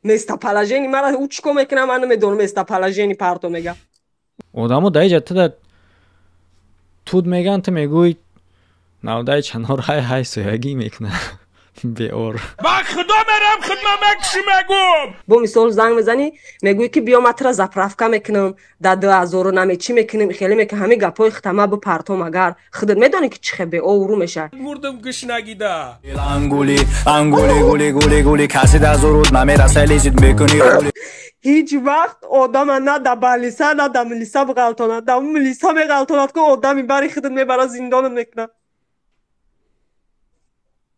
Местоположение мара ӯ чӣ кор мекунад, ман намедонам. Местоположение парто мега. Одамо дар иҷа туда тут меган, ту мегӯй навдаи чанор ҳай ҳай соягӣ мекунад беор. Ба худо мерам, хидма мекуши мегум. Бо мисол занг мезанӣ, мегӯӣ ки биё, ман тура заправка мекунам дар 2000 наме чӣ мекунем, хеле мекунем, ҳамин гапҳои хитама бипартом. Агар худат медонӣ ки чӣ хел беоврӯ мешавад. Мурдам гушнагида. Ангули ангули гули гули гули каси дар зуруд намераса лизит мекунӣ. Ҳеҷ вақт одама на да балиса, на да милиса биғалтонад. Да милиса меғалтонад ку, одами бари худат мебара, зиндонат мекунад.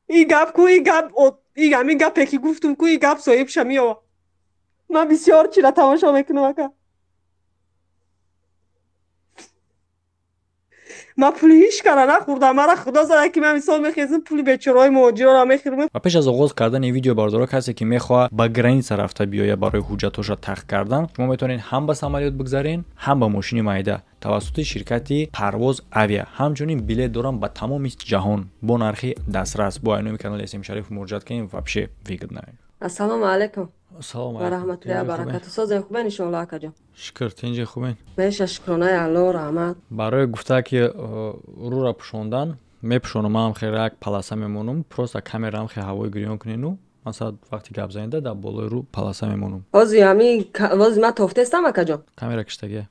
И гап ку, и гап, и ҳамин гапе ки гуфтум ку, и гап соҳибша меова. Ман бисёр чира тамошо мекунам, ака. Ман пули ҳеҷ кара нахӯрдам, мара худо зада ки ман мисол мехезам, пули бечораҳои муҳоҷироро мехӯрам. Ва пеш аз оғоз кардани видео, бардора, касе ки мехоҳад ба граница рафта биёяд барои ҳуҷҷатҳоша тахт кардан, шумо метавонед ҳам ба самолёт бигзарен, ҳам ба мошини майда тавассути ширкати Парвоз Авиа. Ҳамчунин билет дорам ба тамоми ҷаҳон бо нархи дастрас. Бо айноми канали СМ Шариф муроҷиат кунем, вообще выгодно. Ассалому алайкум. Ассалому ва раҳматуллоҳи ва баракату. Созем, хубен иншоалло, акаҷон? Шукр, тинҷи, хубен? Меша, шукронаи Аллоҳ, раҳмат. Барои гуфта ки рӯра пӯшондан мепӯшонам, манам хеле як паласа мемонам, просто камераам хеле ҳавои гирён кунену масалан вақти гап занида дар болои рӯ паласа мемонам. Ҳози ҳами ҳози ман тофтестам, акаҷон? Камера киштагия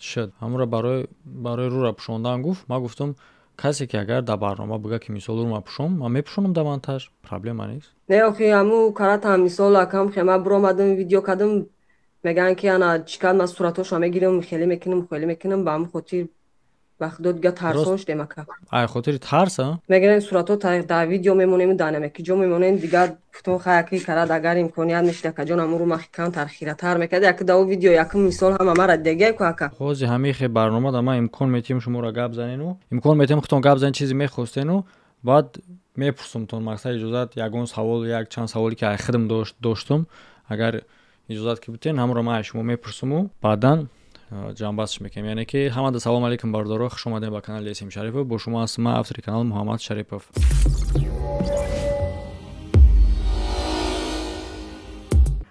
шуд. Ҳамура барои рӯра пӯшондан гуфт. Ман гуфтам, касе ки агар дар барнома бига ки мисол рӯ мапӯшом, ман мепӯшонам, дар монтаж проблема нест. Не, охи ҳаму каратам мисол акам хе ман биромадам, видео кардам, мегӯянд ки ана чӣ кард, ман суратҳошо мегирам, хеле мекунам, хеле мекунам, ба ҳамин хотир ба худо дига тарсон шудем, ака. Ай хотири тарс, а? Мегирем, суратҳо дар видео мемонем, дар намеки ҷо мемонем, дигар гуфтам, хай аки карад, агар имконият мешид, акаҷон, ҳамун рӯ махи камтар хиратар мекард, яки дар видео якум мисол ҳама мара деге ку, ака. Ҳози ҳамин хе барнома да ман имкон метиҳем шуморо гап занену, имкон метиҳем худтон гап занед, чизе мехостену, баъд мепурсумтон, мақсад иҷозат, ягон савол, як чанд саволе ки ай худам доштум, агар иҷозат ки бутен, ҳамонро ман аз шумо мепурсуму баъдан ҷамъбастш мекунем. Яъне ки ҳамада салом алейкум, бардоро, хуш омадем ба канали СМ Шарипов. Бо шумо ҳастам ман, автори канал Муҳаммад Шарипов.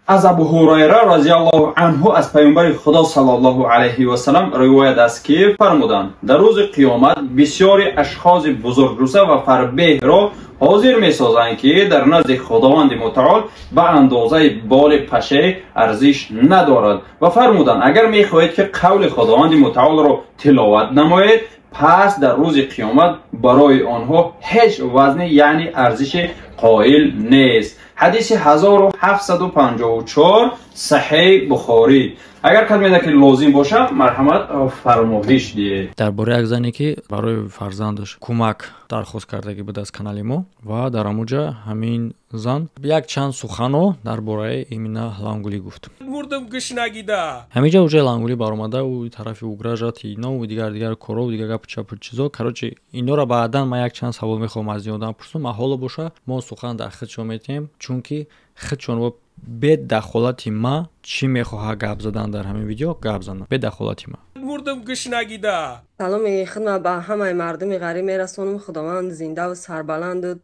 Аз Абу Ҳурайра разиаллоҳу анҳу аз паёмбари Худо саллаллоҳу алайҳи васалам ривоят аст ки фармуданд: дар рӯзи қиёмат бисёри ашхоси бузургҷуса ва фарбеҳро ҳозир месозанд, ки дар назди Худованди Мутаол ба андозаи боли паше арзиш надорад. Ва фармуданд: агар мехоҳед ки қавли Худованди Мутаолро тиловат намоед, пас дар рӯзи қиёмат барои онҳо ҳеҷ вазне, яъне арзише қоил нест. Ҳадиси 1754, Саҳеҳи Бухорӣ. Агар кадмеда ки лозим бошад, марҳамат, фармоиш диҳед. Дар бораи як зане ки барои фарзандаш кӯмак дархост кардагӣ буд аз канали мо, ва дар ҳамуҷа ҳамин зан як чанд суханро дар бораи именно Лангулӣ гуфт. Мурдам гушнагида. Ҳаминҷа уже Лангулӣ баромада, ӯ тарафи угрожать ино дигар дигар коро, дигар гапу чапу чизо. Короче, инора баъдан ман як чанд савол мехоҳам аз ин одам пурсум. Ма ҳоло боша мо сухан дар худшон метиҳем, чунки худшон бедахолати ма чӣ мехоҳад гап задан дар ҳамин видео гап занад бедахолати ма. Мурдам гушнагида. Саломи хидмат ба ҳамаи мардуми ғариб мерасонам. Худованд зиндаву сарбаланду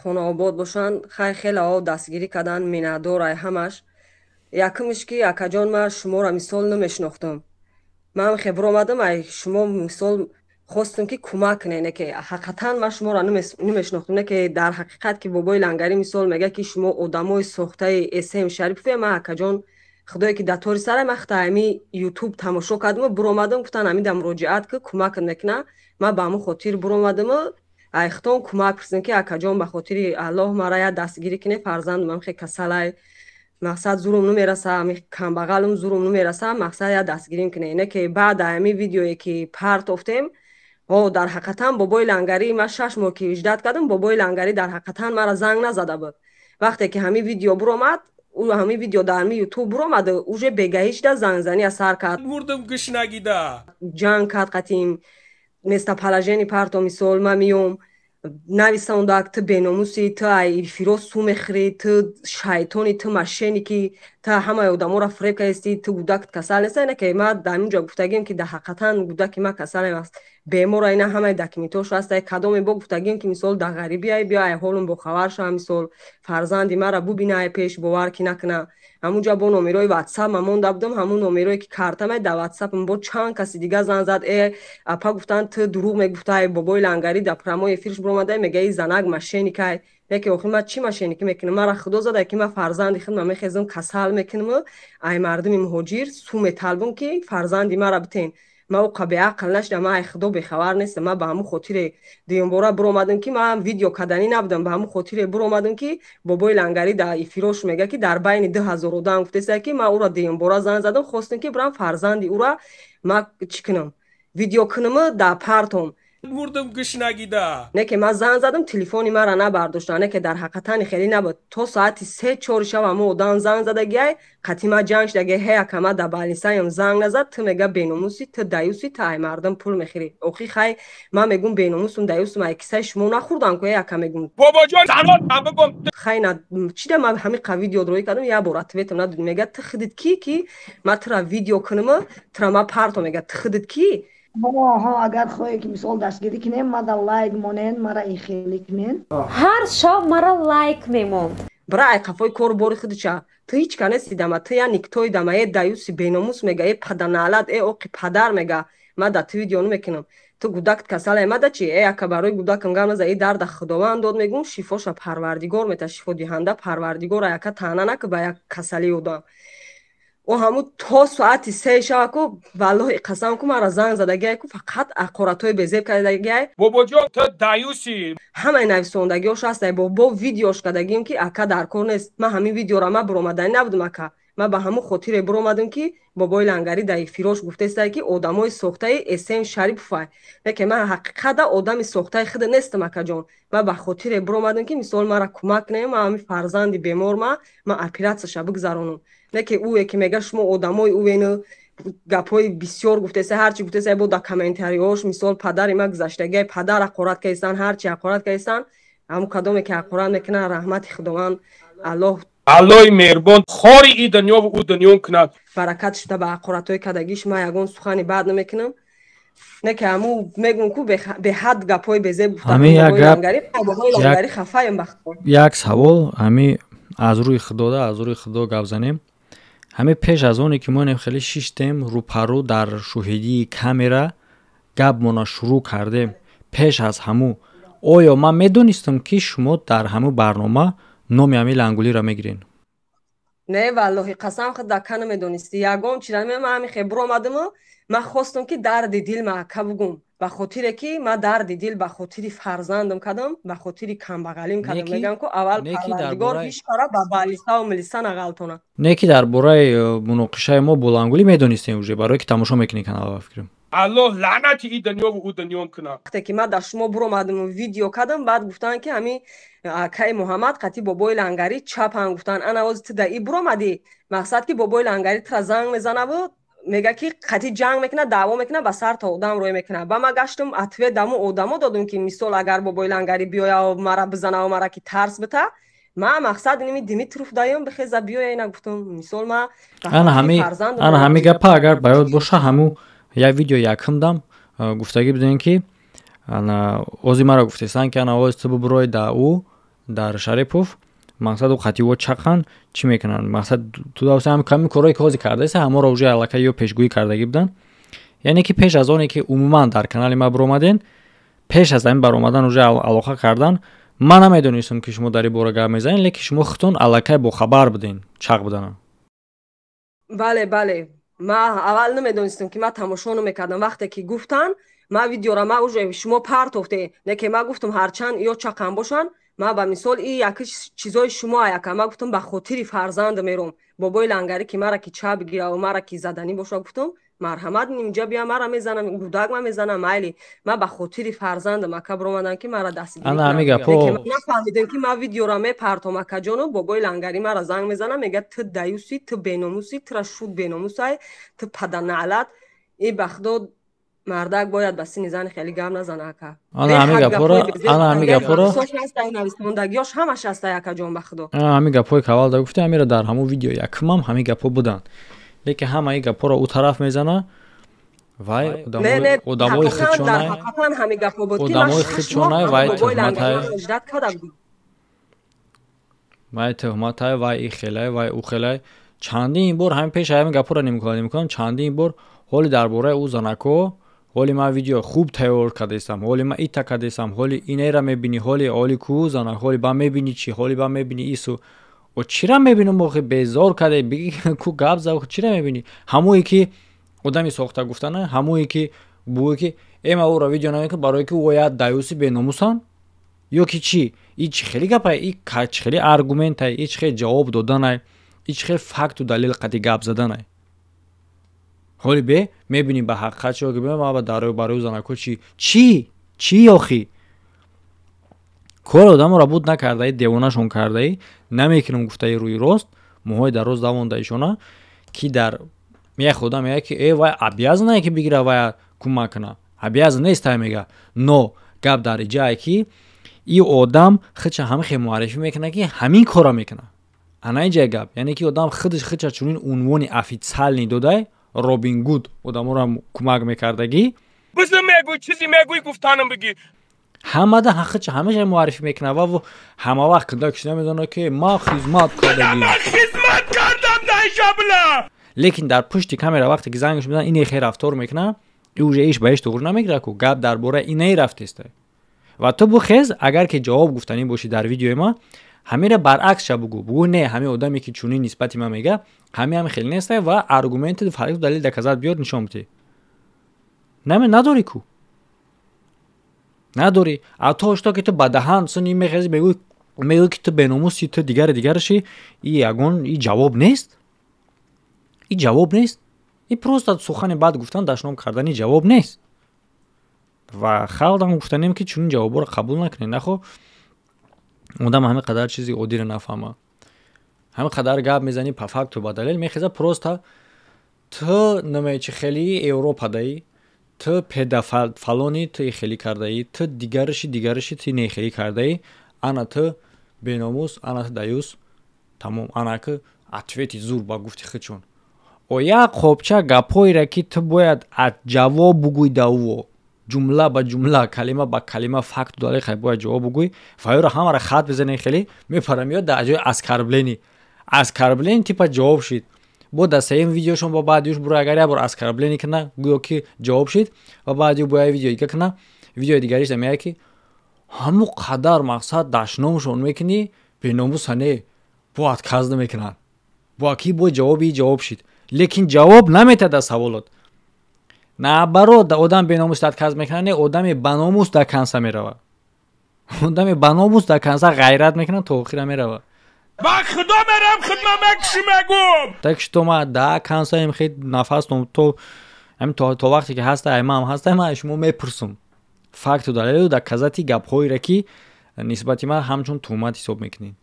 хонаобод бошанд. Хай, хеле дастгирӣ карданд, миннатдор ай ҳамаш. Якумиш ки, акаҷон, ман шуморо мисол намешинохтам. Ман хе биромадам, ай шумо мисол хостам ки кӯмак кунед, не ки ҳақиқатан ман шуморо намешинохтам, не ки дар ҳақиқат ки бобои Лангарӣ мисол мега ки шумо одамои сохтаи СМ Шарипов. Ман, акаҷон, худое ки дар тори сарай, ман хата ҳами Ютуб тамошо кардаму биромадам, гуфтан ҳамида муроҷиат ки кӯмакат мекунад. Ман ба ҳамон хотир биромадаму айхтон кӯмак пурсидам ки акаҷон, ба хотири Аллоҳ мара як дастгирӣ кунед, фарзандам хе касалай, мақсад зурум намераса, камбағалам зурум намераса, мақсад як дастгирӣ кунед. Не ки баъд ҳами видеое ки партофтем, о дар ҳақиқатан бобои Лангарӣ, ман 6 моҳ ки ждать кардам, бобои Лангарӣ дар ҳақиқатан мара занг назада буд. Вақте ки ҳамин видео биромад, ӯ ҳамин видео дар ҳамин Ютуб биромад, уже бегаҳӣ шуда зангзанӣ сар кард. Мурдам гушнагида. Ҷанг кард қатим, местоположение парто, мисол ман миём, нависондак: ту беномусӣ, ту ай фироз су мехӯрӣ, ту шайтони, ту мошенники, ту ҳамаи одаморо фиреб кардисти, ту гудакат касал нест. Не ки ман дар ин ҷо гуфтагим ки дар ҳақиқатан гудаки ман касал аст. Бемора ина ҳамаи документош ҳастай. Кадоме бо гуфтагим ки мисол дар ғарибиай, биё ай ҳолум бохабар шава, мисол фарзанди мара бубина, ай пеш бовар ки накуна. Ҳамунҷа бо номерои ватсап ма монда будам, ҳамун номерое ки картамай дар ватсапам бо чанд каси дига занг зад. Апа, гуфтанд, ту дурӯғ мегуфтай, бобои Лангарӣ дар прямой эфирш биромадай, мега и занак мошенникай. Яке охи ман чӣ мошенникӣ мекунам? Мара худо зада ки ман фарзанди худма мехезам, касал мекунам, ай мардуми муҳоҷир сӯ металбум ки фарзанди мара битен. Ман оқа беақл нашудам, ман ай худо бехабар нестам. Ман ба ҳамун хотире дуюмбора биромадам ки ман видео каданӣ набудам, ба ҳамун хотире биромадам ки бобои Лангарӣ дар эфирош мега ки дар байни 2000 одам гуфтеса ки ман ӯро дуюмбора занг задам, хостем ки бирам фарзанди ӯра ман чӣ кунам, видео кунаму дар партом. Мурдам гушнагида. Не ки ман занг задам, телефони мара набардоштан. Не ки дар ҳақиқатани хеле набуд. То соати 3-4 шаб ҳамо одам занг задагиай, қатъи ма ҷанг шудагиай. Ҳе, ака, ма дар балнисаям занг назад, ту мега беномуси, ту даюси, ту ай мардум пул мехӯрӣ. Охи хай, ман мегум беномусум, даюсум, ай кисаи шумо нахӯрдам ку, э ака, мегум. Бобоҷон, занот ам бигум. Хай, на чида ман ҳамин қа видео роӣ кардам, як бор ответам надод. Мега ту худит кӣ ки ман тура видео кунаму тура ма парто? Мега ту худит кӣ? Ҳо, агар хоҳе ки мисол дастгирӣ кунем, мада лайк монен, мара ихелӣ кунен. Ҳар шаб мара лайк мемонд. Бира ай қафои кору бори худича, ту ҳеҷ ка нести дама, ту я никтои дама, э даюси беномус, мега, э паданалат, э оқи падар, мега ма да ту видео намекунам, ту гудакт касалай, мада чи? Э ака, барои гудакам гап наза, э дарда худованд дод, мегум, шифоша парвардигор мета, шифодиҳанда парвардигор. Ай ака, таъна наку ба як касалии одам. О ҳамун то соати 3 шава ку, валлоҳи қасам ку, мара занг задагиай ку, фақат ақоратҳои безеб кардагиай. Бобоҷон, ту даюси. Ҳамаи нависондагиҳош ҳастай, бо видеош кардагием ки ака, дар кор нест. Ман ҳамин видеора ман биромаданӣ набудам, ака. Ман ба ҳамун хотире биромадам ки бобои Лангарӣ дар эфирош гуфтестай ки одамои сохтаи Эсем Шариповай. Лекин ман ҳақиқата одами сохтаи худ нестам, акаҷон. Ман ба хотире биромадам ки мисол мара кӯмак кунем, ман ҳамин фарзанди бемор, ман оператсияша бигзаронам. Не ки ӯе ки мега шумо одамои ӯену гапҳои бисёр гуфтеса, ҳарчи гуфтеса бо дар комментариҳош, мисол падари ман гузаштагиай, падар ҳақорат кардистан, ҳарчи ҳақорат кардистан. Ҳамун кадоме ки ҳақорат мекунад, раҳмати худованд, аллоҳ Аллои меҳрубон хори и дунёву ӯ дунё кунад. Баракат шуда ба ҳақоратҳои кардагиш. Ман ягон сухани бад намекунам, не ки ҳамун мегӯм ку беҳад гапҳои безеб Ҳамин як гап- гуфтабобои Лангари хафаем бахто. Як савол, ҳами аз рӯи худода, аз рӯи худо гап занем. Ҳами пеш аз оне ки мо инем хеле шиштем рӯпарӯ, дар шоҳидии камера гапмона шурӯъ кардем, пеш аз ҳаму оё ман медонистам ки шумо дар ҳаму барнома номи ҳами Лангулиро мегирен? Не, валлоҳи қасам худ дака намедонистӣ, ягон чира. Ман ҳамин хе биромадаму ман хостам ки дарди дил ма ака бугум, ба хотире ки ман дарди дил ба хотири фарзандам кардам, ба хотири камбағалим кардам. Мегам ку аввал Не ки дар парвардигор ҳеҷ кора ба балисаву милиса нағалтона. Не ки дар бораи муноқишаи мо бо Лангулӣ медонистем уже, барое ки тамошо мекунӣ канал, ба фикрам. Аллоҳ лаънати и дунёву ӯ дунё кунад. Вақте ки ман дар шумо биромадаму видео кардам, баъд гуфтанд ки ҳамин акаи Муҳаммад қатъи бобои Лангарӣ чапан. Гуфтанд, ана ози ту да и биромадӣ, мақсад ки бобои Лангарӣ тура занг мезанаву мега ки қатъи ҷанг мекунад, даъво мекунад, ба сар то одам рӯй мекунад. Ба ман гаштум, ответ даму одамо додум ки мисол агар бобои Лангарӣ биёяу мара бизанаву мара ки тарс бита, ман мақсад иними Димитров даём бихеза биёя, ина гуфтум, мисол ма ба Ана хотири ҳами фарзандам ана ҳами гапа агар ба ёд боша, ҳаму як видео якум дам гуфтагӣ будем ки ана ози мара гуфтестанд ки ана оз ту бубурой да ӯ дар Шарипов, мақсаду қатъи чақан чӣ мекунанд, мақсад ту давса ҳами ками корое ки ҳозир кардаеса, ҳаморо уже аллакай ё пешгӯӣ кардагӣ буданд. Яъне ки пеш аз оне ки умуман дар канали ма биромаден, пеш аз ҳамин баромадан уже алоқа кардан, ман намедонистам ки шумо дар ин бора гап мезанед, лекин шумо худтон аллакай бохабар буден чақ будана. Бале, ман аввал намедонистам ки ман тамошо намекардам. Вақте ки гуфтанд, ман видеора ма уже шумо партофте, не ки ман гуфтам, ҳарчанд ё чақам бошанд, ман ба мисол и яки чизои шумо аяка. Ман гуфтам, ба хотири фарзанд мером, бобои Лангарӣ ки мара ки чап гира ва мара ки заданӣ боша, гуфтам, марҳамат, инҷа бия, мара мезанам, гудак ма мезанам, майли, ман ба хотири фарзандам, ака, биромадам ки мара дастгирӣ Ана кунам. ҳами гапо. Лекин ман нафаҳмидам ки ман видеора мепартом, акаҷону бобои Лангарӣ мара занг мезанам, мега ту даюси, ту беномусӣ, тура шуд беномусай, ту паданалат. И ба худо, мардак бояд ба синни зани хеле гап назана, ака. Ана ҳами Беҳад гапҳоро гапҳои безеб ана ҳами гуфтагиаш, гапҳоро нависош ҳастай, нависондагиёш ҳамаш ҳастай, акаҷон, ба худо. Ана ҳами гапҳои ки аввал да гуфтем, ҳамира дар ҳамун видео якумам ҳами гапҳо буданд, лекин ҳамаи гапҳоро ӯ тараф мезана. Вай одамои худшонай, одамои худшонай, вай туҳматай, вай туҳматай, вай и хелай, вай ӯ хелай. Чандин бор ҳамин пеш ҳамин гапҳоро нимкунам, чандин бор ҳоли дар бораи ӯ занако, ҳоли ман видео хуб тайёр кардастам, ҳоли ман ита кардастам, ҳоли инера мебинӣ, ҳоли ҳоли ку занак, ҳоли ба мебинӣ чӣ, ҳоли ба мебинӣ ису. О чира мебинам охи, безор карде, биги ку гап за, чира мебинӣ? Ҳамое ки одами сохта гуфтана, ҳамое ки бугӯ ки э, ма ӯро видео намекунам, барое ки ӯ як даюси беномусан ё ки чӣ? И чӣ хели гапай, и чӣ хели аргументай, и чӣ хели ҷавоб доданай, и чӣ хели факту далил қати гап заданай? Ҳоли бе мебинӣ ба ҳақиқат чӣ ки ма барои занако чӣ чӣ чӣ охи кори одаморо буд накардаи, девонашон кардаи, намекунам гуфтаи рӯи рост, мӯҳои дароз давондаишона ки дар як одам мега ки э, вай обязанае ки бигира, вай кӯмак куна, обязан нестай мега. Но гап дар иҷае ки и одам худша ҳама хел муаррифӣ мекунад ки ҳамин корро мекунад. Ана инҷае гап, яъне ки одам худаш худша чунин унвони официальный додай, Робин Гуд, одаморо кӯмак мекардагӣ. Биза мегӯй, чизе мегӯй, гуфтанам бигӣ. Ҳамада худша ҳамеша муаррифӣ мекунад ва ҳама вақт кӯдак кишида медонад ки ма хизмат кардагӣ. Хизмат кардам даишабла. Лекин дар пушти камера вақте ки зангаш мезанад, ине хел рафтор мекунад, и уже иш ба иш туғри намегирад ку. Гап дар бораи инаи рафтеста ва ту бухез, агар ки ҷавоб гуфтанӣ бошӣ дар видеои ма, ҳамира баръаксша бугӯ, бугӯ: не, ҳамин одаме ки чунин нисбати ман мега, ҳами ҳами хеле неста ва аргументи, факту далил, доказать биёр, нишон бидиҳ. Наме надорӣ ку, надорӣ. А то что ки ту ба даҳан суни мехези, мегӯӣ ки ту беномуси, ту дигари дигараши, и ягон и ҷавоб нест, и ҷавоб нест, и просто сухани бад гуфтан, дашном кардани ҷавоб нест. Ва халқам гуфтанем ки чунин ҷавобҳоро қабул накунед. Нахо одам ҳамин қадар чизи оддиро нафаҳма, ҳамин қадар гап мезанӣ по факту, ба далел, мехеза просто ту намечи хели европадаӣ, ту педафалони, ту хелӣ кардаӣ, ту дигараши, дигараши, ту нехелӣ кардаӣ, ана ту беномус, ана ту даюс, тамом. Ана ки ответи зур ба гуфти худшон о як қобча гапҳоере ки ту бояд ҷавоб бугӯй да ӯ, ҷумла ба ҷумла, калима ба калима, факту далел хай бояд ҷавоб бугӯй ва ёро ҳамаро хат бизанӣ, хеле мепара меёд дар ҷои оскорбление, оскорбление типа ҷавоб шид. Бо дар сеюм видеошон бо баъдиюш буро, агар як бор оскорбление кина, гӯё ки ҷавоб шид ва баъдию бо як видео дига кина, видеои дигариш меяд ки ҳамун қадар мақсад дашномшон мекунӣ, беномуса не, бо отказ намекунанд, бо ки бо ҷавоби ҷавоб шид, лекин ҷавоб наметад аз саволот. Наоборот, одам беномус отказ мекунад, не, одами баномус до конца мерава, одами баномус до конца ғайрат мекунад, то охира мерава. Ба худо мерам, хидма мекуши, мегум. Так что ма до конца им хед нафас то ҳамин то вақте ки ҳаста, ай маам ҳаста, ма шумо мепурсум факту далелу доказати гапҳоере ки нисбати ман ҳамчун туҳмат ҳисоб мекунед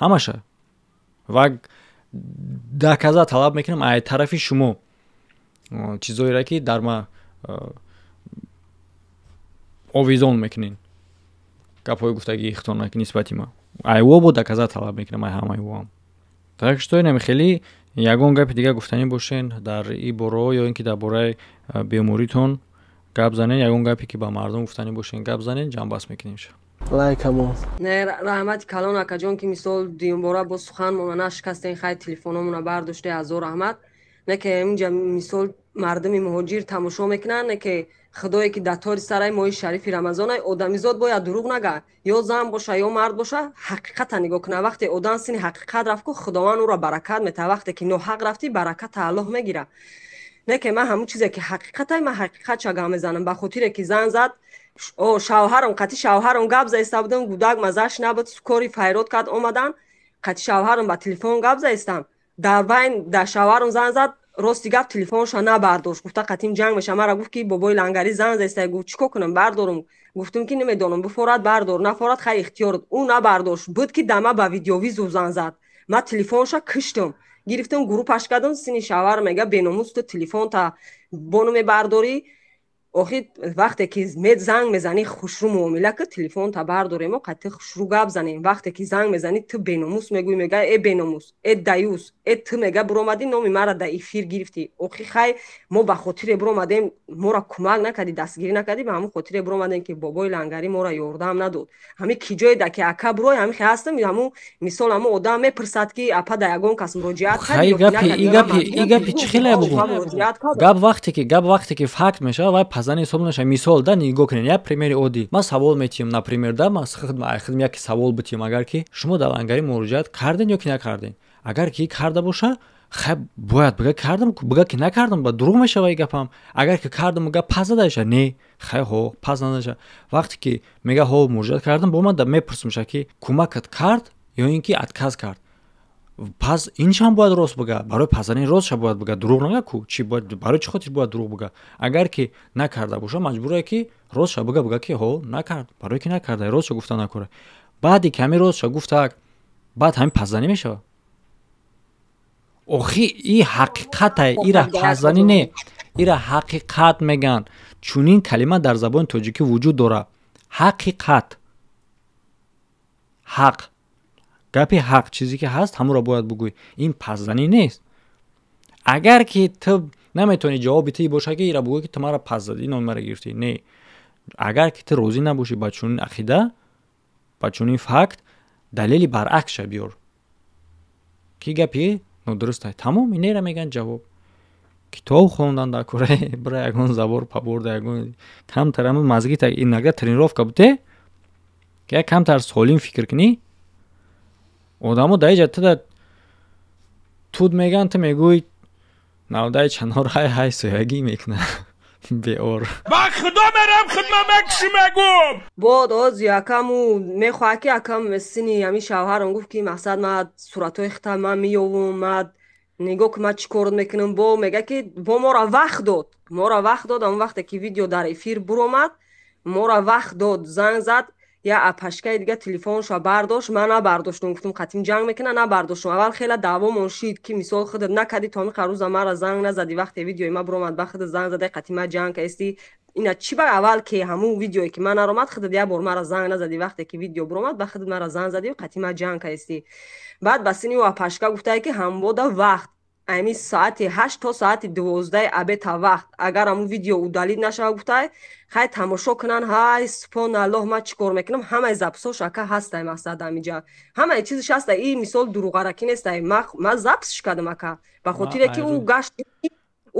ҳамаша ва доказать талаб мекунам ай тарафи шумо, чизоере ки дар ма овизон мекунед, гапҳои гуфтагии хитона нисбати ма, айво бо доказать талаб мекунам ай ҳамаи воам. Так что инами хеле ягон гапи дига гуфтанӣ бошен дар и боро ё ин ки дар бораи беморитон гап занен, ягон гапе ки ба мардум гуфтанӣ бошен, гап занен, ҷамъбаст мекунем ша. Лайкамон. Не, раҳмати калон, акаҷон, ки мисол дуюмбора бо суханмона нашикастен, хай телефономона бардоште, ҳазор раҳмат. Не ки инҷа мисол мардуми муҳоҷир тамошо мекунанд, не ки худое ки дар тори сараи моҳи шарифи рамазонай, одамизод бояд дурӯғ нага, ё зан боша, ё мард боша, ҳақиқата нигоҳ кунад. Вақте одам сини ҳақиқат рафт ку, худованд ӯро баракат метаҳад. Вақте ки ноҳақ рафтӣ, бараката Аллоҳ мегирад. Не ки ман ҳамун чизе ки ҳақиқатай, ман ҳақиқатша гап мезанам. Ба хотире ки зан зад шавҳарам, қати шавҳарам гап заиста будам, гудак мазаш набуд, кори файрод кард, омадан, қати шавҳарам ба телефон гап заистам, дар байн дар шавҳарам зан зад. Рости гап, телефонша набардошт, гуфта қатим ҷанг меша. Мара гуфт ки бобои лангарӣ зан заиста. Гуфт: чӣ кор кунам, бардорум? Гуфтум ки намедонам, бифорад бардор, нафорад хай ихтиёр. Ӯ набардошт, буд ки дама ба видеовызов зан зад. Ман телефонша киштам, гирифтам, группаш кардам. Сини шавҳар мега: беномус, ту телефонта бону мебардорӣ. Охи вақте ки занг мезанӣ, хушрӯ муомила ки, телефонта бардоремо, қатъи хушрӯ гап занем. Вақте ки занг мезанӣ, ту беномус мегӯӣ, мега: «Э беномус, э даюс, э ту», мега, «буромадӣ, номи мара да эфир гирифтӣ». Охи хай, мо ба хотире буромадем, мора кӯмак накардӣ, дастгирӣ накардӣ, ба ҳамон хотире буромадем, ки бобои Лангарӣ мора ёрдам надод. Ҳами ки ҷое да ки ака бурой, ҳами хе ҳастам. Ҳамун мисол, ҳамун одам мепурсад, ки апа, да ягон кас муроҷиат кардӣ? Гапи чӣ хеле бугу? Гап вақте ки факт мешавад, вай пазани ҳисоб намешавад. Мисол да, нигоҳ кунед, як примери оддӣ. Ман савол метиҳам, например да, ман худм яке савол битиҳам: агар ки шумо дар Лангарӣ муроҷиат кардем ё ки накардем? Агар ки карда боша, хай, бояд бига кардам, бига ки накардам, ба дурӯғ мешава и гапам. Агар ки кардам, га пас задаша не, хай, ҳо, пас надаша. Вақте ки мега: «Ҳо, муроҷиат кардам», бо ман мепурсимша, ки кӯмакат кард ё ин ки отказ кард? Пас иншам бояд рост бига. Барои пазани ростша бояд бига, дурӯғ нага ку. Чи барои чӣ хотир бояд дурӯғ бига? Агар ки накарда боша, маҷбурае ки ростша бига, ки ҳо, накард, барое ки накарда, ростша гуфта накора. Баъде ки ҳамин ростша гуфтак, баъд ҳамин пазанӣ мешавад. Охи и ҳақиқата, ира пазанӣ не, ира ҳақиқат мегӯянд. Чунин калима дар забони тоҷикӣ вуҷуд дорад: ҳақиқат, ҳақ, гапи ҳақ. Чизе ки ҳаст, ҳамонро бояд бугӯй. Ин пасзанӣ нест. Агар ки ту наметавонӣ ҷавоби ту боша, ки ира бугӯй, ки ту мара пас задӣ, номи мара гирифтӣ, не. Агар ки ту розӣ набошӣ ба чунин ақида, ба чунин факт, далели баръаксша биёр, ки гапи нодурустай. Тамом, инера мегӯянд ҷавоб. Китоб хондан дар кора, бира ягон забор паборда, ягон камтар мазгита иногда тренировка буте, ки як камтар солим фикр кунӣ. Одамо дар иҷа туда тут мегӯянд, ту мегӯй навдаи чанор ҳай ҳай соягӣ мекунад беор. Ба худо мерам, хидма мекши мегум. Бод оз якаму мехоҳад, ки акам сини ҳами шавҳарам гуфт, ки мақсад ма суратҳои хита ман меёвум, ма нигоҳ ки ман чӣ кор мекунам. Бо мега, ки бо мора вақт дод, мора вақт дод. Он вақте ки видео дар эфир буромад, мора вақт дод, занг зад я апашкаи дига, телефонша бардошт, ман набардоштум. Гуфтум, қатим ҷанг мекуна, набардоштум. Аввал хела даъвомон шид, ки мисол худат накади, то ҳамин рӯза мара занг назади, вақте видеои ма буромад, ба худат занг задай, қатим ма ҷанг каисти. Ина чӣ ба аввал ки ҳамун видеое ки ман наромад, худат як бор мара занг назади, вақте ки видео буромад, ба худат мара занг задию қатим ма ҷанг каисти. Баъд ба сини ӯ апашка гуфтае, ки ҳамбода вақт ами соати 8 то соати 12 абета вақт, агар ҳамун видео удалить нашава, гуфтай, хай, тамошо кунанд. Ҳай, субҳоналлоҳ, ман чӣ кор мекунам? Ҳамаи записош, ака, ҳастай. Мақсад, ҳамиҷа ҳамаи чизиш ҳастай. И мисол дурӯғаракӣ нестай, ман записш кардам, ака, ба хотире ки ӯ гашт,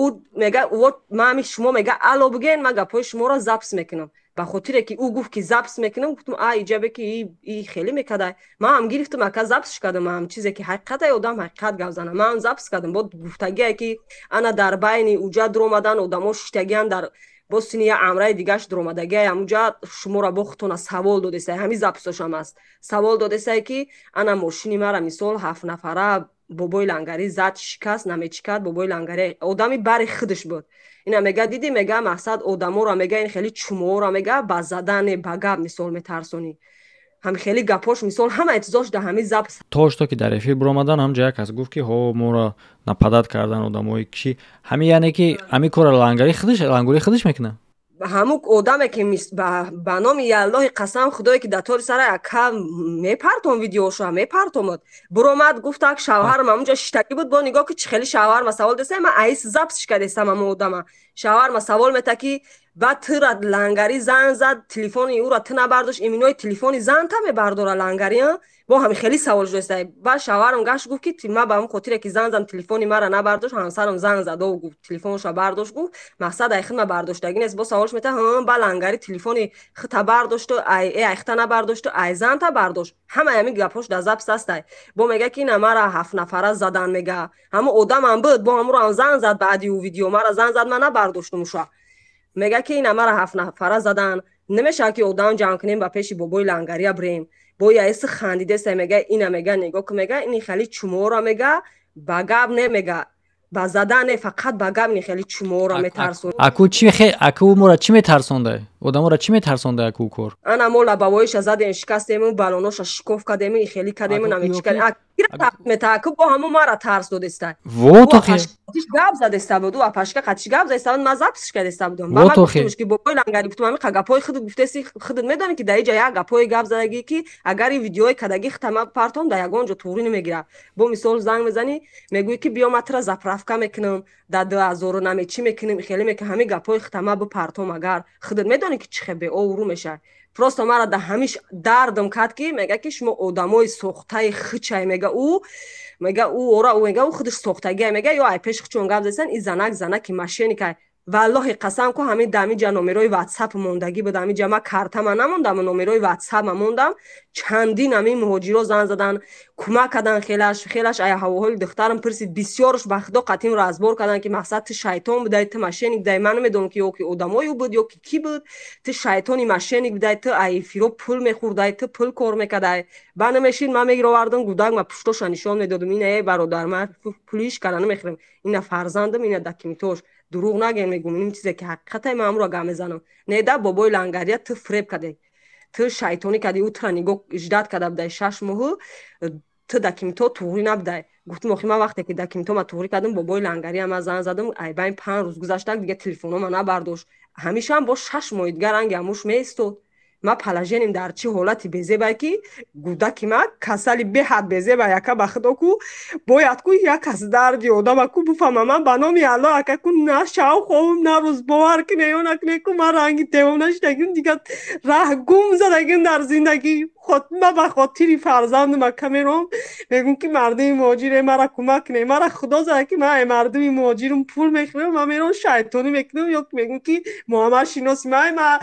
ӯ мега: «Ман шумо», мега, «алло буген, ман гапҳои шуморо запис мекунам». Ба хотире ки ӯ гуфт, ки запис мекунам, гуфтум: «А иҷабе ки и хеле мекардай». Ман ҳам гирифтам, ака, записш кардам. Ҳам чизе ки ҳақиқатай, одам ҳақиқат гап зана. Ман ҳам запис кардам. Бо гуфтагие, ки ана дар байни уҷа дуромадан, одамо шиштагиан, дар бо сини я амраи дигаш дуромадагиай, ҳамуҷа шуморо бо худтона савол додесай. Ҳамин записошам аст. Савол додесай, ки ана мошини мара, мисол, ҳафт нафара бобои Лангарӣ зад, шикаст, намечикад. Бобои Лангарӣ одами бари худаш буд. Ина мега: «Диди», мега, «мақсад одаморо», мега, «ин хеле чуморо», мега, «ба задане, ба гап, мисол, метарсонӣ». Ҳами хеле гапош, мисол, ҳама эътизош дар ҳамин запис. То что ки дар эфир буромадан, ҳамҷа як кас гуфт, ки ҳо, моро нападать кардан одамои киши ҳами, яъне ки ҳамин кора лангари худаш мекунад. Ҳамун одаме ки ба номи Яллоҳи қасам, худое ки дар тори сара, ака, мепартом, видеоша мепартомад. Буромад, гуфтак, шавҳарам ҳамунҷа шиштагӣ буд. Бо нигоҳ ки чӣ хели шавҳарма савол десай, ман аис записш кардестам. Ҳамун одама шавҳарма савол мета, ки баъд тира Лангари занг зад, телефони ӯра ту набардошт, иминои телефони занта мебардора Лангари. Бо ҳами хеле савол шудестай. Баъд шавҳарам гашт, гуфт, ки ман ба ҳамн хотире ки занг зад, телефони мара набардошт, ҳамсарам занг задо, гуфт, телефонша бардошт, гуфт, мақсад ай хидма бардоштагӣ нест. Бо саволш мета: «Ба Лангари телефони хита бардошту, ай ай хита набардошту, ай занта бардошт?» Ҳамаи ҳамин гапҳош дар запис ҳастай. Бо мега, ки ина мара ҳафт нафара задан. Мега, ҳамун одамам буд, бо ҳамуро занг зад. Баъди ӯ видео мара занг зад, ман набардоштум уша. Мега, ки ина мара ҳафт нафара задан, намешавад, ки одам ҷамъ кунем, ба пеши бобои Лангария бирем. Бо яиси хандидеса, мега, ина, мега, нигоҳ ку, мега, ини хеле чуморо, мега, ба гап не, мега, ба задан не, фақат ба гап, ини хеле чуморо метарсон. Аку чи, аку мора чӣ метарсонда? Одаморо чӣ метарсонда яку кор? Ана мо лабавоиша задем, шикастему, балоноша шикоф кардему, и хелӣ кардему, намечикардем. Метааку бо ҳамо мара тарс додеста. Вот охи. Гап задеста буд, апашка қатиш гап задеста буд, ман записш кардеста будам. Ба ман гуфтумш ки бобои лангари гуфтум ҳами гапҳои худат гуфтеси, худат медонӣ ки дар иҷа як гапҳои гап задагӣ ки агар ин видеои кадагӣ худта партом дар ягон ҷо туғрӣ намегирад. Бо мисол занг мезанӣ, мегӯӣ ки биё ман тура заправка мекунам, дар 2000 наме чӣ мекунем, хеле мекунем, ҳами гапҳои худта ман бипартом агар худат медонӣ ки чӣ хел беобрӯ мешавад. Просто мара да ҳамиш дардам кард ки мега ки шумо одамои сохтаи хичай, мега ӯ ора ӯ мега ӯ худаш сохтагиай, мега ё ай пеш хичон гап засан, и занак занаки мошенникай. Валлоҳи қасам ку ҳамин дамиҷа номерои ватсап мондагӣ буд, ҳамиҷа ма картама намондам, номерои ватсапма мондам. Чандин ҳамин муҳоҷиро занг задан, кӯмак кардан, хелаш хелаш ая ҳавоҳоли духтарам пурсид, бисёрш ба худо қатимро разбор кардан ки мақсад ту шайтон будай, ту мошенник будай. Ман намедонам ки ё ки одамои ӯ буд ё ки кӣ буд, ту шайтони мошенник будай, ту ай эфиро пул мехӯрдай, ту пул кор мекардай. Ба намешид, ман мегировардам гудак, ма пуштоша нишон медодам, ина эй бародар, ман пулиш кара намехӯрам, ина фарзандам, ина документош. Дурӯғ нагӯем, мегӯм ин чизе ки ҳақиқате, ман амро гап мезанам. Не да бобои лангария ту фреб кардӣ, ту шайтонӣ кардӣ, ӯ тура нигоҳ ждат карда будай 6 моҳу, ту документо туғрӣ набудай. Гуфтум охи ман вақте ки документо ма туғрӣ кардам, бобои лангария ман занг задам, ай байн 5 рӯз гузашта, дига телефонома набардошт. Ҳамишам бо 6 моҳи дигар ранги ҳамуш меистод. Ма положением дар чӣ ҳолати безебай ки гудаки ма касали беҳад безеба, яка ба худо ку бояд ку як кас дарди одама ку буфаҳма. Ман ба номи Аллоҳ ака ку на шав хобам, на рӯз, бовар куне ё накуне ку ман ранги девона нашидагим, дига раҳ гум задагим дар зиндагӣ. Ма ба хотири фарзандам ака мером, мегӯм ки мардуми муҳоҷире мара кӯмак куне, мара худо зада ки ман ай мардуми муҳоҷирум пул мехӯрам, ман мером шайтонӣ мекунам, ё мегӯм ки Муҳаммад шиноси ман, ма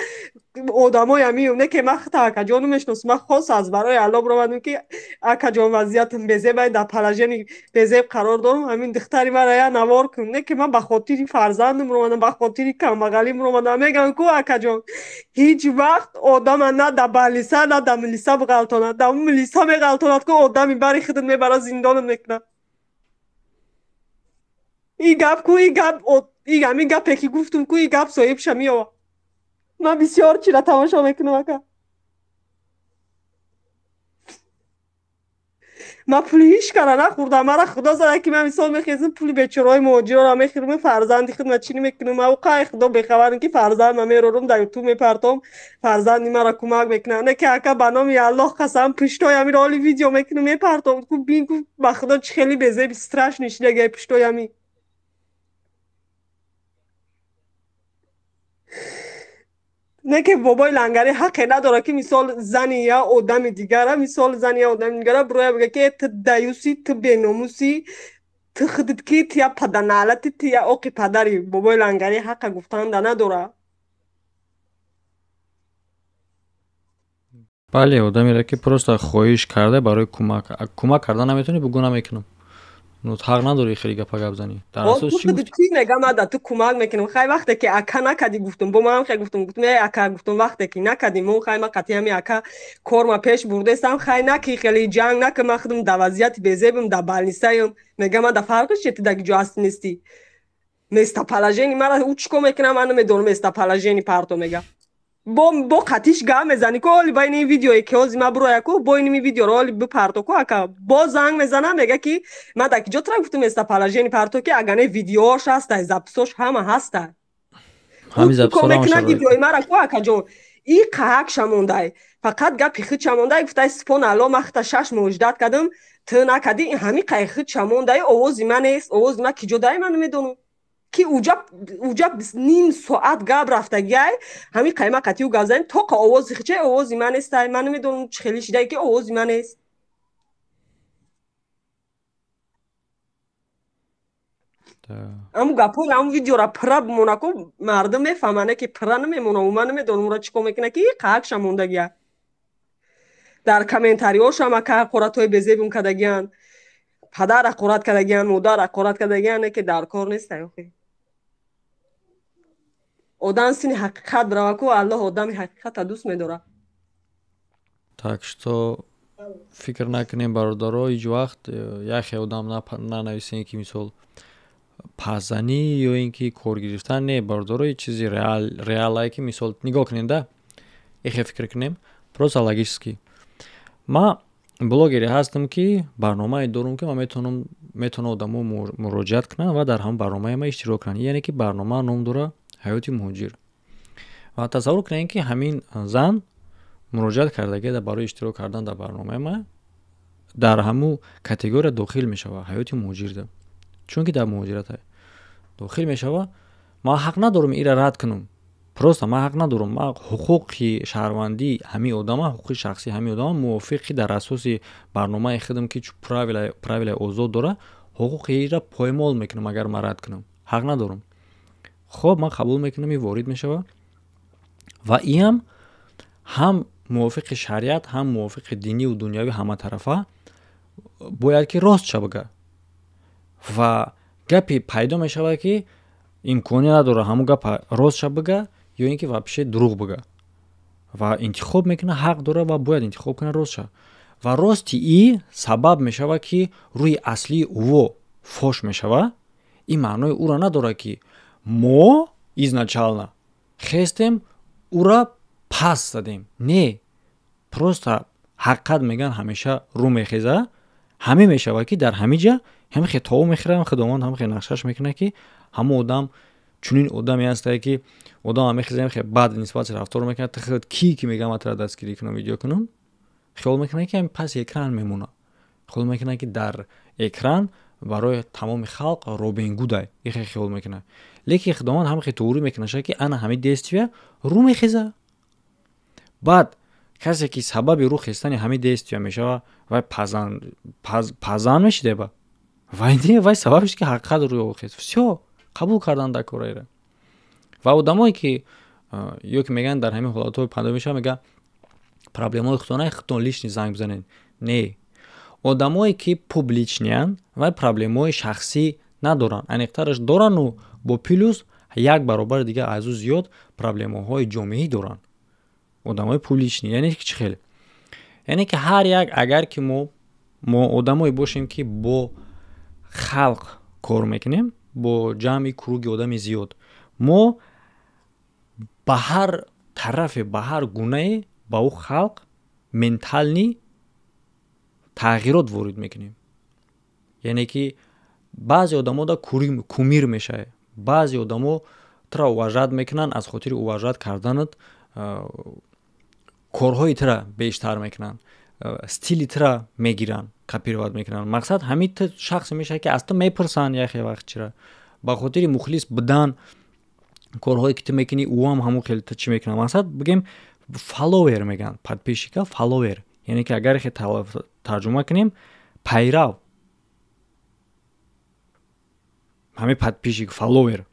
одамои ҳамин не ки ман худта акаҷону мешиносам, ман хос аз барои Аллоҳ баромадам ки акаҷон вазъиятам безебай, дар положени безеб қарор дорам, ҳамин духтари мара я навор кун. Не ки ман ба хотири фарзандам ромадам, ба хотири камбағалим ромадам. Мегӯям ку акаҷон ҳеҷ вақт одама на дар балиса, на дар милиса бғалтонад, дар милиса меғалтонад ку одами бари худат мебара зиндонат мекунад. И гап ку, и гап, и ҳамин гапе ки гуфтум ку, и гап соҳибша меовад. Ман бисёр чира тамошо мекунам ака. Ман пули ҳеҷ кара нахӯрдам, мара худо зада ки ман мисол мехезам пули бечораҳои муҳоҷироро мехӯрам, фарзанди худ ма чӣ намекунам. Ман қай худо бехабарам ки фарзанд ма мерорам дар ютуб мепартом, фарзанди мара кӯмак мекунад. Не ки ака ба номи Аллоҳ қасам пуштои ҳамиро ҳоли видео мекунам мепартом ку бин ку ба худо чӣ хеле безеби страшный шидагай пуштои ҳами. Не ки бобои лангари ҳақе надорад ки мисол зани я одами дигара, мисол зани я одами дигара бироя бига ки ту даюси, ту беномусӣ, ту худат ки ту я паданаалати, ту я оқи падари. Бобои лангари ҳақа гуфтанда надорад. Бале, одамеро ки просто хоҳиш карда барои кӯмак, кӯмак карда наметавонӣ, бугӯ намекунам. Ну ҳақ надорӣ хеле гапа гап занӣ. Дар асос чӣ гуфтӣ? Чӣ мегам ада ту кӯмак мекунам. Хай вақте ки ака накардӣ гуфтум, бо манам хай гуфтум, гуфтум эй ака, гуфтум вақте ки накардӣ, мон хай ман қатъи ҳами ака корма пеш бурдестам, хай наки хеле ҷанг нака, ман худам дар вазъияти безебам, дар балнисаям. Мегам ада фарқиш чи ту дар ҷо ҳастӣ нестӣ. Местоположение мара ӯ чӣ кор мекунам, ман намедонам местоположение парто мега. Бо қатиш гап мезанӣ ку оли байни ин видеое ки ҳозир ман бироя ку, бо ин видеоро оли бипарто ку ака. Бо занг мезанам, мега ки ман дар ки ҷо тура гуфтум местоположение парто ки агар не видеош ҳастай, записош ҳама ҳастай. Ҳамин записҳоро мекунад видеои мара ку акаҷон. И қаҳакша мондай, фақат гапи худша мондай, гуфтай супон алло ман хута 6 моҳ ждат кардам, ту накардӣ, ҳамин қаи худша мондай, овози ман нест, овози ман ки ҷо дай ман намедонам. Ки уҷа ним соат гап рафтагиай, ҳамин қайма қатиу гап занем, тоқа овози хичай, овози ман нестай, ман намедонам чӣ хеле шидай ки овози ман нест. Аму гапҳои аму видеора пурра бимона ку мардум мефаҳманд, ки пурра намемона, ман намедонам ура чӣ кор мекунад ки қаҳакша мондагия. Дар комментариҳошам ака ҳақоратҳои безебум кардагиянд, падар ҳақорат кардагиянд, модар ҳақорат кардагиянд, ки дар кор нестай охи. Одам сини ҳақиқат бирава ку, Аллоҳ одами ҳақиқата дӯст медорад. Так что фикр накунем бародаро, ҳеҷ вақт яхе одам нанависем ки мисол Пазанӣ ё ин ки кор гирифтан не, бародаро, чизи реалае, ки мисол нигоҳ кунем да, ихе фикр кунем, просто логически. Ма блогере ҳастам, ки барномае дорум, ки ман метавонам одамо муроҷиат кунанд ва дар ҳамон барномаи ма иштирок кунанд. Яъне ки барнома ном дора «Ҳаёти муҳоҷир». Ва тасаввур кунем, ки ҳамин зан муроҷиат кардагида барои иштирок кардан дар барномаи ма, дар ҳамун категория дохил мешавад, ҳаёти муҳоҷирда, чунки дар муҳоҷирата дохил мешавад. Ман ҳақ надорам ира рад кунам, просто ман ҳақ надорам. Ман ҳуқуқи шаҳрвандии ҳамин одама, ҳуқуқи шахсии ҳамин одама мувофиқи дар асоси барномаи худам, ки правилаи озод дора, ҳуқуқи ира поймол мекунам, агар ман рад кунам. Ҳақ надорам. Хоб, ман қабул мекунам, и ворид мешавад ва иам ҳам мувофиқи шариат, ҳам мувофиқи диниву дунявӣ, ҳаматарафа бояд ки рост ша бага. Ва гапе пайдо мешавад, ки имкония надорад ҳамун гапа рост ша бига ё ин ки вообще дурӯғ бига, ва интихоб мекунад, ҳақ дорад ва бояд интихоб кунад рост ша. Ва рости и сабаб мешавад, ки рӯи аслии ӯво фош мешавад. Ин маънои ӯро надорад, ки мо изначально хестем, ӯра пас задем. Не, просто ҳақиқат, мегӯянд, ҳамеша рӯ мехеза. Ҳамин мешавад, ки дар ҳамин ҷа ҳамин хетоҳо мехӯрам. Худованд ҳам хе нақшаш мекунад, ки ҳамон одам чунин одаме ҳастае, ки одам мехеза, хе бад нисбати рафтор мекунад. Ту худ ки мегӯям, матра дастгирӣ кунам, видео кунам, хиёл мекунад, ки ҳамин паси экран мемонад, хиёл мекунад, ки дар экран барои тамоми халқ Робин Гудай, ихе хиёл мекунад. Лекин худованд ҳам хе туғрӣ мекунаша, ки ана ҳамин действия рӯ мехеза. Баъд касе ки сабаби рӯ хестани ҳамин действия мешава, вай пазан мешидеба, вай не, вай сабабш ки ҳақиқат рӯ хест. Всё, қабул кардан дар кораира. Ва одамое ки ё ки мегӯянд, дар ҳамин ҳолатҳои пайдо мешава, мегӯянд, проблемаҳои худтона худтон личный занг бизанед. Не, одамое ки публичный янд, вай проблемаҳои шахсӣ надоранд, аниқтараш дорану бо плюс як баробари дига аз ӯ зиёд проблемаҳои ҷомеӣ доранд одамои публичный. Яъне ки чӣ хел? Яъне ки ҳар як, агар ки мо одамое бошем, ки бо халқ кор мекунем, бо ҷамъи круги одами зиёд, мо ба ҳар тарафе, ба ҳар гунае ба ӯ халқ ментальный тағйирот ворид мекунем. Яъне ки баъзе одамо да кумир мешавад, баъзе одамо тура уважать мекунанд, аз хотири уважать карданат корҳои тура бештар мекунанд, стили тура мегиранд, копировать мекунанд. Мақсад, ҳамин ту шахсе мешавад, ки аз ту мепурсанд яхе вақт чира, ба хотири мухлис будан корҳое ки ту мекунӣ, ӯам ҳамон хел ту чӣ мекунад. Мақсад, бигем, фолловер мегӯянд, подписчика, фолловер, яъне ки агар хе тарҷума кунем, пайрав. Ҳамин подписчик, фолловер,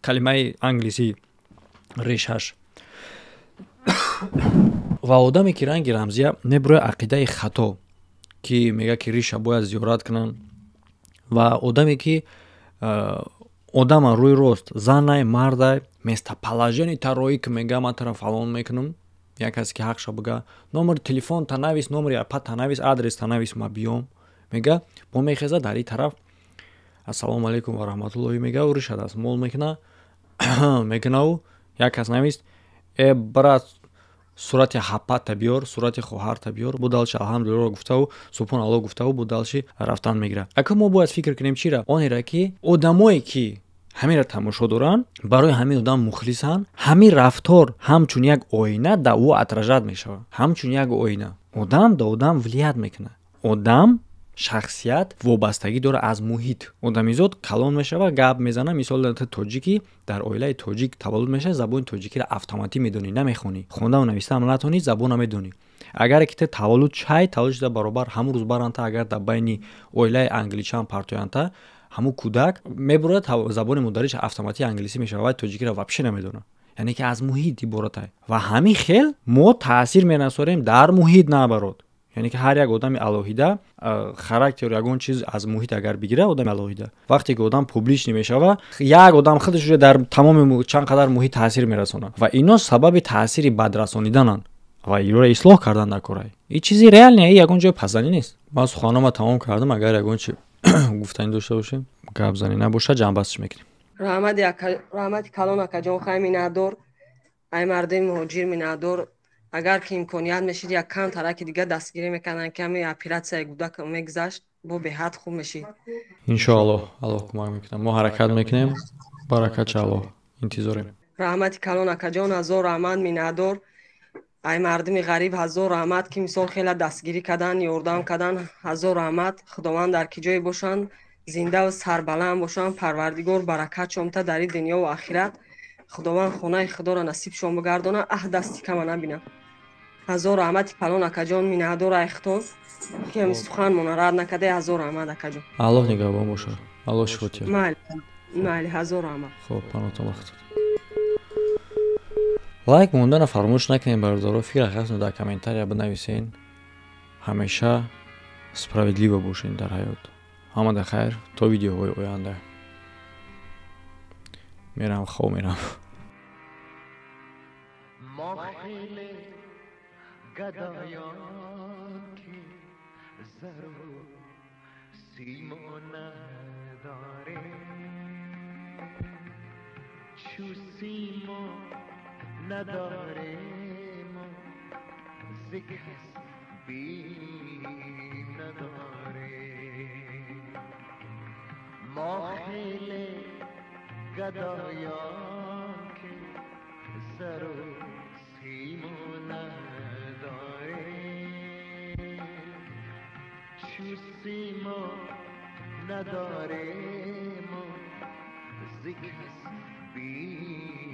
калимаи англисӣ решаш. Ва одаме ки ранги Рамзия мебурояд, ақидаи хато, ки мегӯяд, ки риша бояд зиёрат кунанд, ва одаме ки одама рӯи рост, занай, мардай, местоположение тароӣ, ки мега, ман тара фалон мекунам, як касе ки ҳақша бига, номери телефонта навис, номери апата навис, адреста навис, ма биём, мега. Бо мехеза дар ин тараф, ассалому алайкум ва раҳматуллоҳи мега, риша дастмол мекуна мекунаву як кас навист: «Э, брат, сурати ҳаппата биёр, сурати хоҳарта биёр». Будалши алҳамдулилло гуфтаву субҳон алло гуфтаву будалши рафтан мегирад. Ака, мо бояд фикр кунем чира? Онера ки одамое ки ҳаминро тамошо доранд, барои ҳамин одам мухлисанд, ҳамин рафтор ҳамчун як оина да ӯ отражать мешавад. Ҳамчун як оина одам да одам влиять мекунад. Одам, шахсият вобастагӣ дорад аз муҳит. Одамизод калон мешавад, гап мезана. Мисол, ту тоҷикӣ, дар оилаи тоҷик таваллуд мешавӣ, забони тоҷикиро автоматӣ медонӣ, намехонӣ, хондаву навистаам натонӣ, забона медонӣ. Агаре ки ту таваллуд шай, таваллуд шуда баробар ҳамун рӯз баранта, агар дар байни оилаи англичан партоянта, ҳамун кӯдак мебурад, забони модариш автоматӣ англисӣ мешавад, вай тоҷикиро вообще намедонад. Яъне ки аз муҳит иборатай. Ва ҳамин хел мо таъсир мерасонем дар муҳит, наоборот. Яъне ки ҳар як одами алоҳида характеру ягон чиз аз муҳит агар бигира, одами алоҳида, вақте ки одам публичный мешава, як одам худаш уже дар тамоми чанд қадар муҳит таъсир мерасонад. Ва ино сабаби таъсири бадрасонидананд ва иноро ислоҳ кардан дар корай. Ин чизи реальный, ягон ҷои пазанӣ нест. Ман суханома тамом кардам. Агар ягон чи Гуфтанӣ дошта бошем, гап занӣ набошад, ҷамъбастш мекунем. Раҳмати калон, акаҷон. Хай, миннатдор ай мардуми муҳоҷир, миннатдор. Агар ки имконият мешид, як кам тараки дига дастгирӣ мекарданд, ки ҳамин оператсияи гудак мегузашт, бо беҳад хуб мешид. Иншоаллоҳ, Аллоҳ кӯмак мекунад, мо ҳаракат мекунем. Баракатша Аллоҳ, интизорем. Раҳмати калон, акаҷон, ҳазор раҳмат, миннатдор ай мардуми ғариб. Ҳазор раҳмат, ки мисол хела дастгирӣ кардан, ёрдам кардан. Ҳазор раҳмат. Худованд дар ки ҷое бошанд, зиндаву сарбаланд бошанд. Парвардигор баракатшон та дар ин дунёву ахират. Худованд хонаи худоро насибшон бигардона. Аҳ, дасти кама набинам. Ҳазор раҳмати калон, акаҷон, миннатдор айхтон, ки ҳами суханмона рад накарда. Ҳазор раҳмат, акаҷон. Аллоҳ нигаҳбон бошад, Аллоҳ шифо диҳад. Майли, майли, ҳазор раҳмат. Хоб, паноҳтон ба Худо. Лайк мондана фаромӯш накунем, бародаро. Фикр хастно дар комментария бинависен. Ҳамеша справедливо бошен дар ҳаёт. Ҳамада хайр, то видеоҳои оянда. Мерам, хоб мерам. ما خیلی گدایان که زر و سیم نداره، چو سیم نداره ما ز کس بیم نداره. ما خیلی گدایان که زر و سیم نداره، چو سیم نداره ما ز کس بیم.